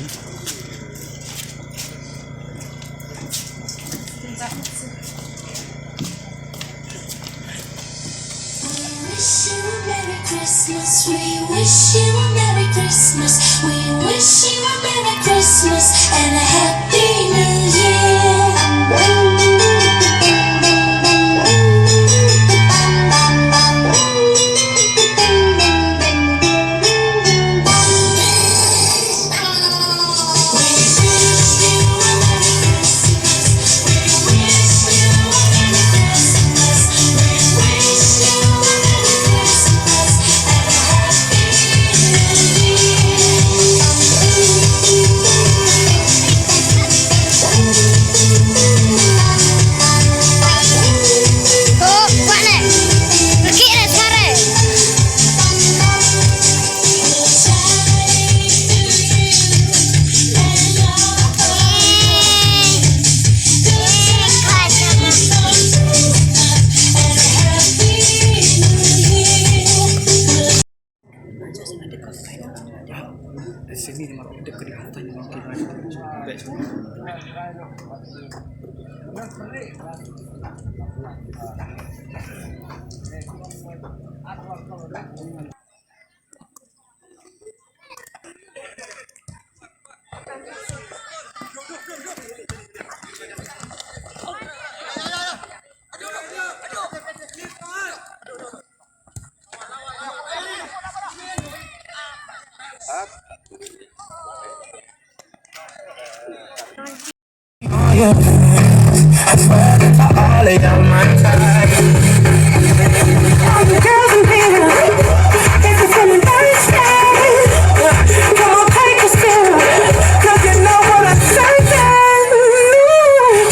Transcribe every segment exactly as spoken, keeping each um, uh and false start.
We wish you a Merry Christmas. We wish you a Merry Christmas. We wish you a Merry Christmas and a Happy New Year.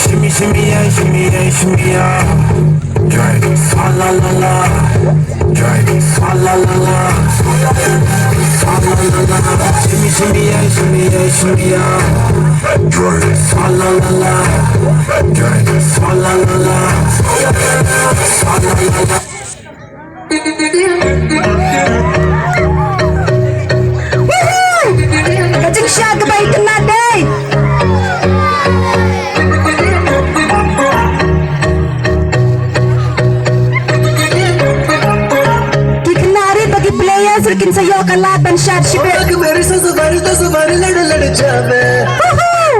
Shimmy, shimmy, yeah, shimmy, yeah, shimmy, yeah. Drink. Swalla la la. Drink. Swalla la la. Swalla la la. Shimmy, shimmy, yeah, shimmy, yeah, shimmy, yeah. Drink. Swalla la la. Drink. Swalla la la. Swalla la la. Woohoo! Ka jingshad kaba itynnad dei. Ki khynnah rit bad ki players ruh kin sa ïoh ka lad ban shad shibit. ओ मेरी ससुराल तो सवारी लड़ लड़ जावे। Woohoo!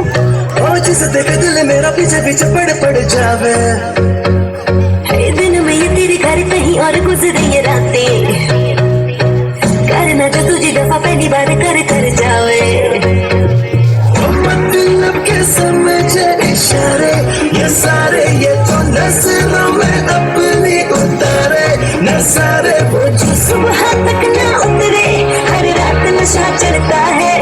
ओ जिसे देखे दिल मेरा पीछे पीछे पड़ पड़ जावे। हर दिन में ये तेरे घर कहीं और गुजरे ये रातें। करना जो तुझे दफा पहली बार कर कर जावे। मतलब के समझे इशारे, ये सारे, ये तो नजरों में अपनी उतारे। नजारे वो जो सुबह तक ना उतरे, हर रात नशा चढ़ता है।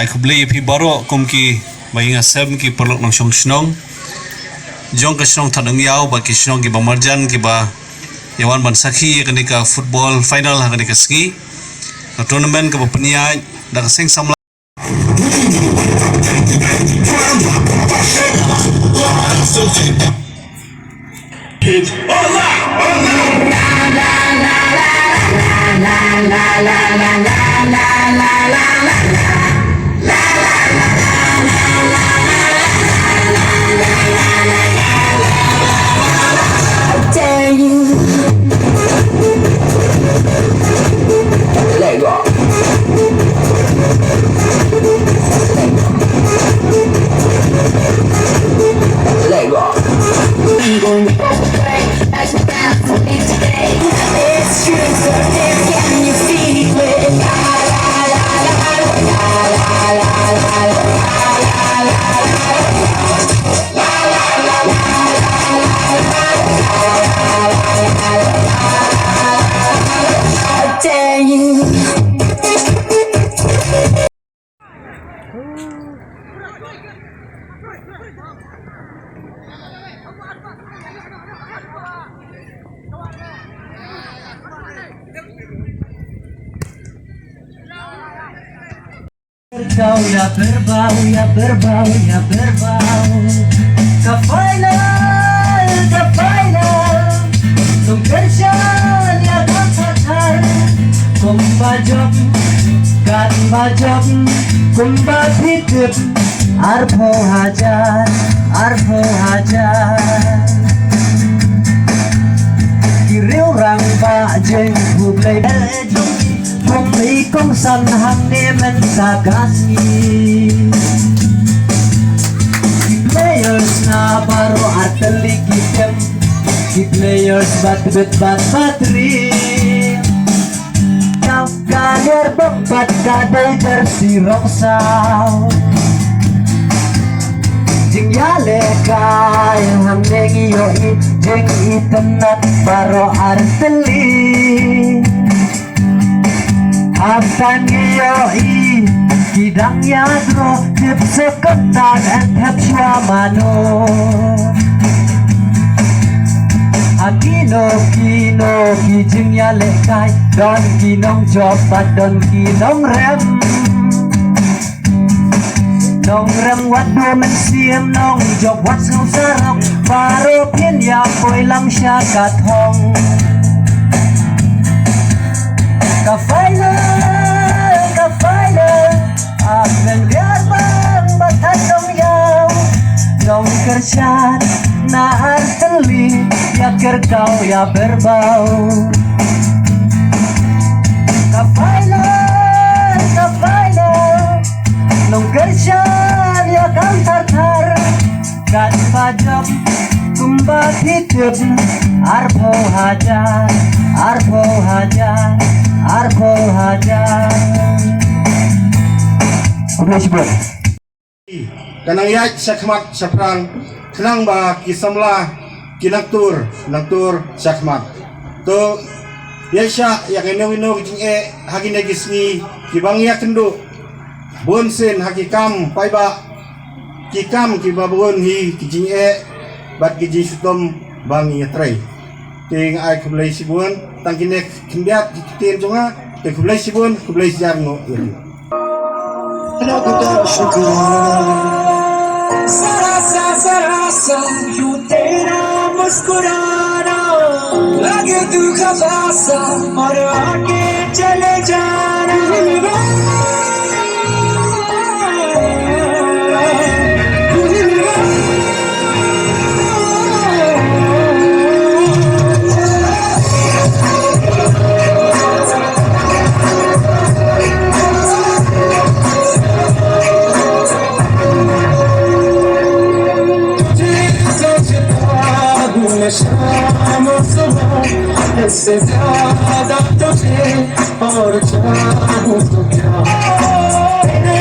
Ai khublei ïa phi baroh kum ki ba ïing ha sem ki paralok nongshong shnong jong ka shnong Thadnongïaw bad ki shnong kiba marjan kiba ïa wan ban sakhi ïa kane ka football final ha kane ka sngi. Ka tournament kaba pynïaid da ka seng samla. Kau ïa berbau, ïa berbau, ïa berbau. Ka final, ka final. Nongkyrshan ïa ka thar thar. Kumba jop, katba jop, kumba phi tip. Arphew hajar, arphew hajar. Ki riew rangbah jong U Blei, jong i kongsan hangne mynta ka sngi. Ki players na baroh artylli ki team, ki players bad bit bad batri. Ka liar bym pat ka dei jersey rong saw. Jingïalehkai hangne ngi ïohi jingitynnat baroh artylli. Hangta ngi ïohi ki dang ïadro tip sukut tang en thep shuwa mano. Ha kino kino ki jingïalehkai don ki nongjop bad don ki nongrem. Nongrem wat dum mynsiem, nongjop wat sngewsarok, baroh phin ïa poi lang sha ka thong. Ka final, ka final. Ak nang riar bang ba thad nong ïaw. Nongkyrshan na artylli ïa kyrkhu ïa berbau. Ka final, ka final. Nongkyrshan ïa kam thar thar. Katba jop kumba phi tip. Arphew hajar, arphew hajar, arphew hajar. Khublei shibun. Ka nang ïaid shakhmat shaphrang khnang ba ki samla ki nang tur, nang tur shakhmat. To ïaid shah ïa kino kino ki jingeh ha kine ki sngi kiba ngi ïakynduh bun sien ha ki kam paidbah, ki kam kiba bun hi ki jingeh bad ki jingshitom ba ngi ïatrei. Te nga ai khublei shibun, tang kine khyndiat ki ktien jong nga. Te khublei shibun, khublei shihajar nguh ïa phi. जरा सा, जरा सा यूं तेरा मुस्कुराना, लगे तू खफा सा और आके चले जाना। तुझे सोचता हूँ मैं शाम और सुबह, इससे ज्यादा तुझे और चाहूँ तो क्या, तेरे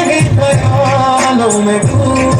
ही ख्यालों में डूब।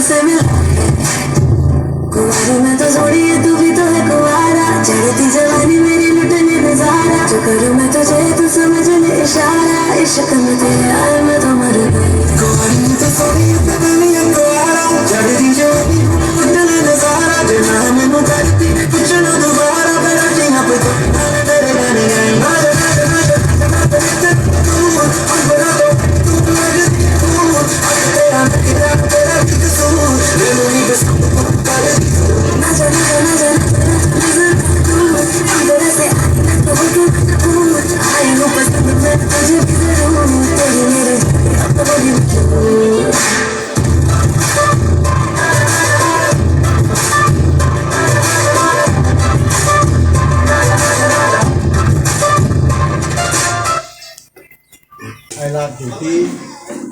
से मिला। कुंवारी मैं तो जोड़ी है, तू भी तो है कुंवारा। चढ़ती जवानी मेरी लुटने नजारा। जो करूँ मैं तुझे, तू समझ ले इशारा। इश्क में तेरे आए मैं तो मर गई। कुंवारी मैं तो जोड़ी है, तू भी तो है कुंवारा। चढ़ती जवानी मेरी लुटने नजारा। जो ना मैनू धरती ने पूछना दोबारा। मेरा जीना पे तो तेरे गाने गाए। Ai lad jong phi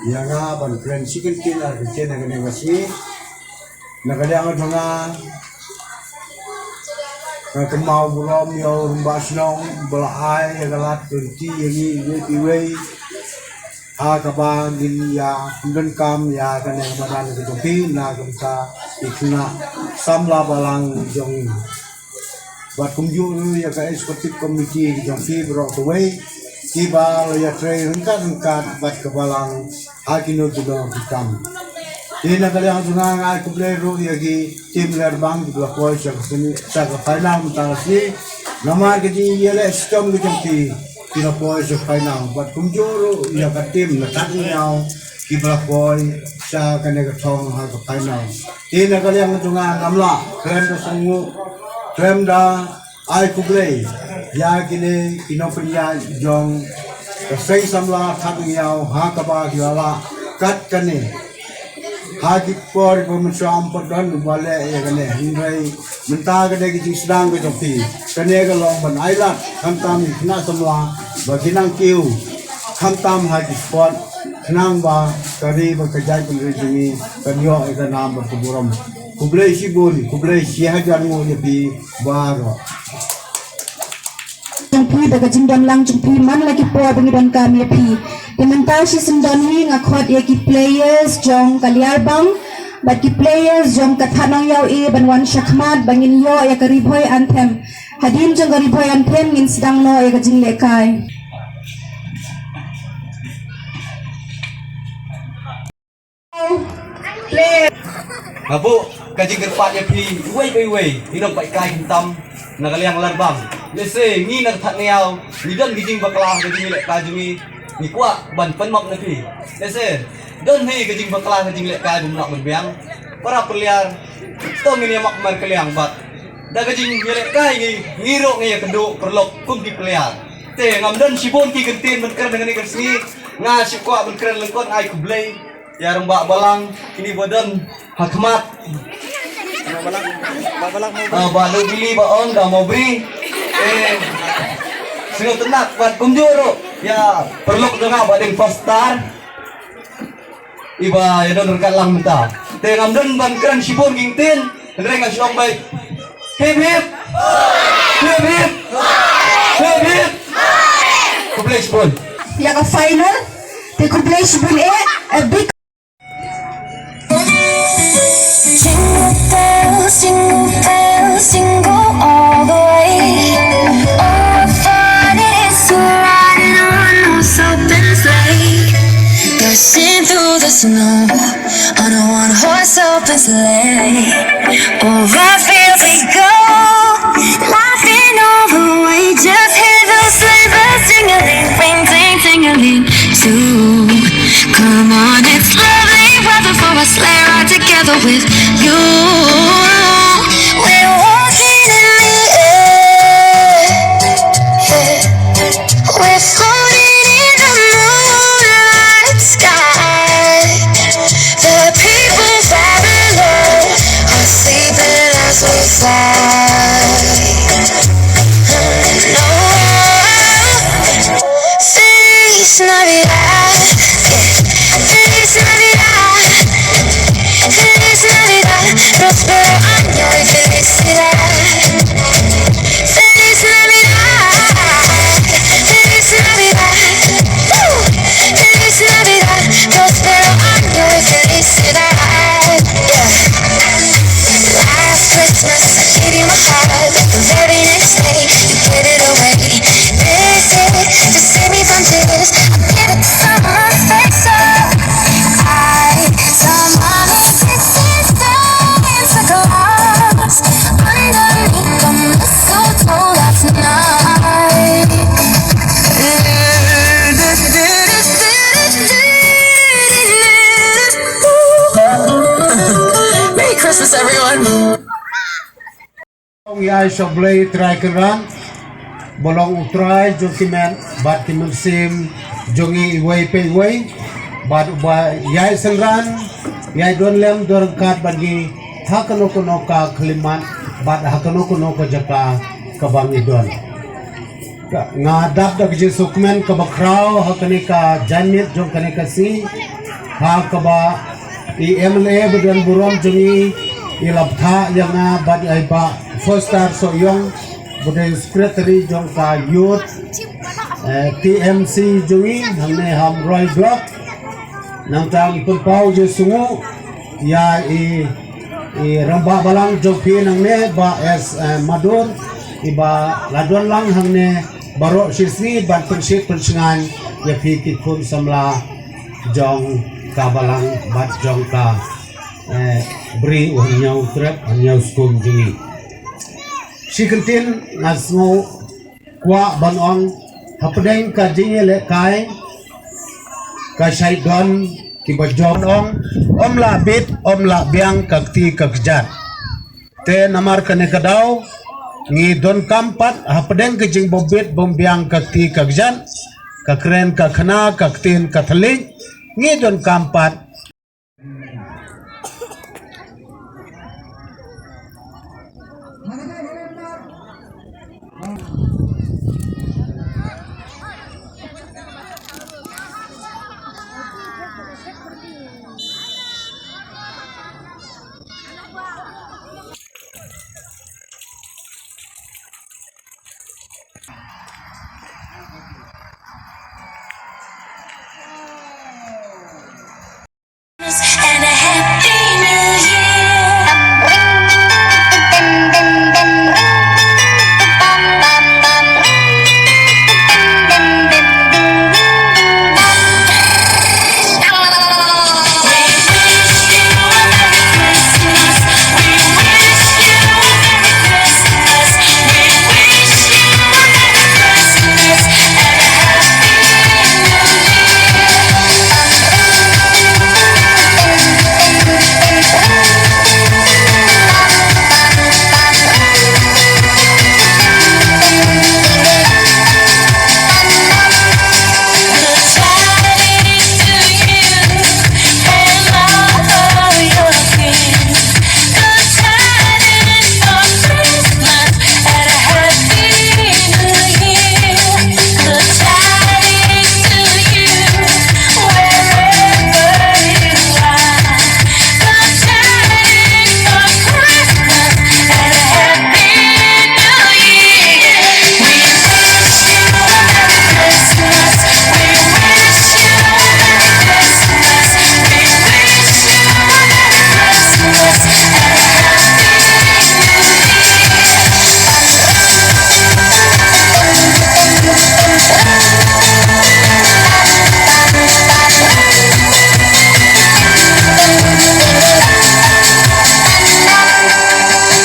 ïa nga ban kren shi kyntien ar kyntien ha kane ka sngi. Na ka liang jong nga, nga kynmaw burom ïa u rangbah shnong ba la ai ïa ka lad ka lynti ïa ngi iwei pa iwei ha kaba ngin ïa pyndonkam ïa kane ka madan ka jong phi na ka bynta ki khynnah samla balang jong ngi. Bad kumjuh ruh ïa ka executive committee ki jong phi baroh kawei kiba la ïatrei ryngkat ryngkat bad ka balang ha kino kino ki kam. Te na ka liang jong nga, nga ai khublei ruh ïa ki team Lairbang kiba la poi sha ka semi, sha ka final mynta ka sngi. Namar ka jingïaleh shitom ka jong ki, ki la poi sha ka final. Bad kumjuh ruh ïa ka team na Thadngiaw kiba la poi sha kane ka thong ha ka final. Te na ka liang jong nga ngam lah khlem da sngewnguh, khlem da ai khublei ïa kine ki nongpynïaid jong ka seng samla Thadngiaw ha kaba ki la lah kat kane ha ki por ba mynshuwa ym pat don uba leh ïa kane. Hynrei mynta kane ka jingsdang ka jong phi, kane ka long ban ai lad khamtam ïa ki khynnah samla ba ki nang kiew khamtam ha ki sport khnang ba ka ri bad ka jaitbynriew jong ngi kan ïoh ïa ka nam bad ka burom. Khublei shibun, khublei shihajar nguh ïa phi baroh. Jong phi da ka jingdon lang jong phi man la ki por ba ngi donkam ïa phi. Te mynta shisyndon hi nga khot ïa ki players jong ka Lairbang bad ki players jong ka Thadnongyaw A ban wan shakhmat ba ngin ïoh ïa ka Ri Bhoi Anthem. Hadien jong ka Ri Bhoi Anthem ngin sdang noh ïa ka jinglehkai. Nga buh ka jingkyrpad ïa phi iwei pa iwei i nongpeit kai khamtam na ka liang Lairbang. Lehse ngi na ka Thadngiaw ngi don ka jingbakla ka jinglehkai jong ngi, ngi kwah ban pynmap na phi. Lehse don hi ka jingbakla ka jinglehkai bym lah ban biang. Para player to ngin ïa map markylliang bad da ka jingïalehkai ngi, ngi ruh ngi ïa kynduh paralok kum ki player. Te ngam don shibun ki kyntien ban kren ha kane ka sngi. Nga shu kwah ban kren lyngkot ai khublei ïa rangbah balang kine ba don ha khmat. Ba balang, ba balang mo. Ah, ba Lubili ba ong da Mawbri. Eh, sngewtynnat bad kumjuh ruh ïa paralok jong nga ba dei first star. Iba ïa don ryngkat lang mynta. Te ngam don ban kren shibun ki kyntien, hynrei nga shu ong beit. Hip hip. Hip hip. Hip hip. Khublei shibun. Ïa ka final. Te khublei shibun eh, a big Jingle bells, jingle bells, jingle all the way. Oh, what fun it is to ride in a one-horse open sleigh. Dashing through the snow on a one-horse open sleigh. Over fields we go, laughing all the way. Just hear those sleigh bells jingling, ring, ting, tingling too. Come on, it's lovely weather for a sleigh ride together with you. We're walking in the air. We're floating in the moonlight sky. The people far below are sleeping as we fly. No. Feliz Navidad, yeah. Feliz Navidad, Feliz Navidad, próspero año y felicidad. Feliz Navidad, Feliz Navidad, uh, Feliz Navidad, próspero año y felicidad. Yeah. Ïa sha U Blei Trai Kynrad, ba long U Trai jong ki met bad ki mynsiem jong ngi iwei pa iwei, bad uba ïai synran, ïai don lem don ryngkat bad ngi ha kano kano ka khyllipmat bad ha kano kano ka jaka kaba ngi don. Nga dap da ka jingsngewkmen kaba khraw ha kane ka janmiet jong kane ka sngi, ha kaba i M L A ba don burom jong ngi i la bthah ïa nga bad i Bah Foster Sohiong ba dei secretary jong ka youth, eh, T M C jong ngi hangne ha Umroi Block. Nangta ngi pynpaw jingsngewnguh ïa i, i rangbah balang jong phi nangne Bah S, eh, Madur, iba la don lang hangne baroh shi sngi ban pynshit pynshngaiñ ïa phi ki khun samla jong ka balang bad jong ka, eh, Bri u Hynñiewtrep Hynñiewskum jong ngi. Shi kyntien nga sngew kwah ban ong hapdeng ka jingïalehkai ka shait don kiba jop ong, ym lah bit ym lah biang ka kti ka kjat. Te namar kane ka daw ngi donkam pat hapdeng ka jingbym bit bym biang ka kti ka kjat, ka kren ka khana, ka ktien ka thylliej, ngi donkam pat. And a happy new year. Good tidings for Christmas and a happy new year.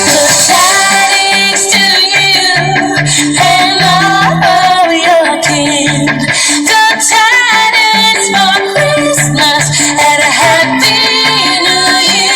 Good tidings to you, wherever you are. Good tidings for Christmas and a happy new year.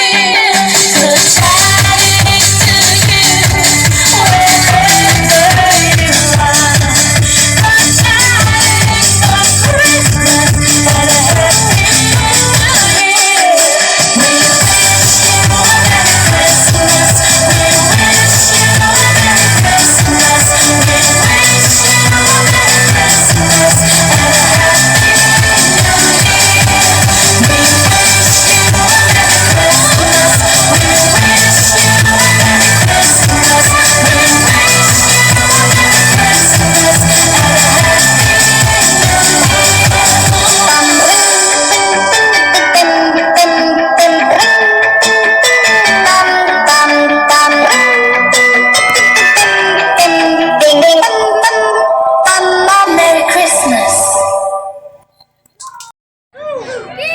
Merry Christmas.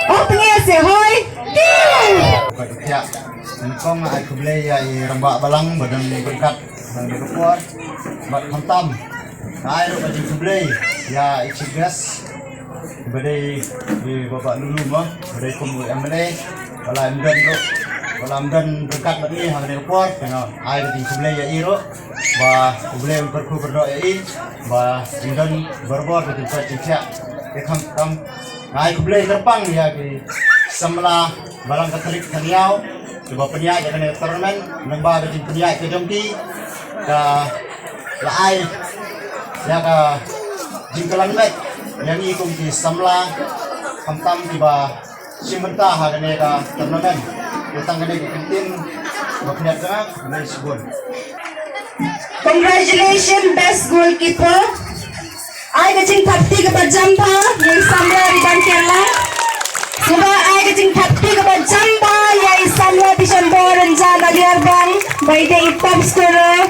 Ong tnga se hoi. Ïa, nyngkong ai khublei ïa i rangbah balang ba don ryngkat ha kane ka por. Bad khamtam ai ruh ka jingkhublei ïa i chief guest ba dei i Bah Lulu mo, ba dei kum u M L A ba la ïa don ruh. Ba la ym don ryngkat bad ngi ha kane ka por, te nga ai ka jingkhublei ïa i ruh, ba U Blei un kyrkhu kyrdoh ïa i, ba yn don barabor ka jingkoit jingkhiah. Te khamtam nga ai khublei kyrpang ïa ki samla balang ka tarik ka niaw, kiba pynïaid ïa kane ka tournament, nangba ka jingpynïaid ka jong ki, ka la ai ïa ka jingkylla met ïa ngi kum ki samla, khamtam kiba shim bynta ha kane ka tournament. Ïa tang kane ka kyntien ba khyndiat jong nga, khublei shibun. Congratulations, best goalkeeper. Ai ka jingthap kti kaba jam bha ïa i samla Riban Kerlang. Sngewbha ai ka jingthap kti kaba jam bha ïa i samla Disamber Rynjan Aliarbang, ba i dei i top scorer.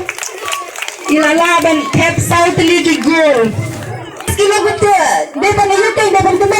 I la lah ban thep saw tylli ki goal. Ki lo kute, dei ban ïa kane ban kynmaw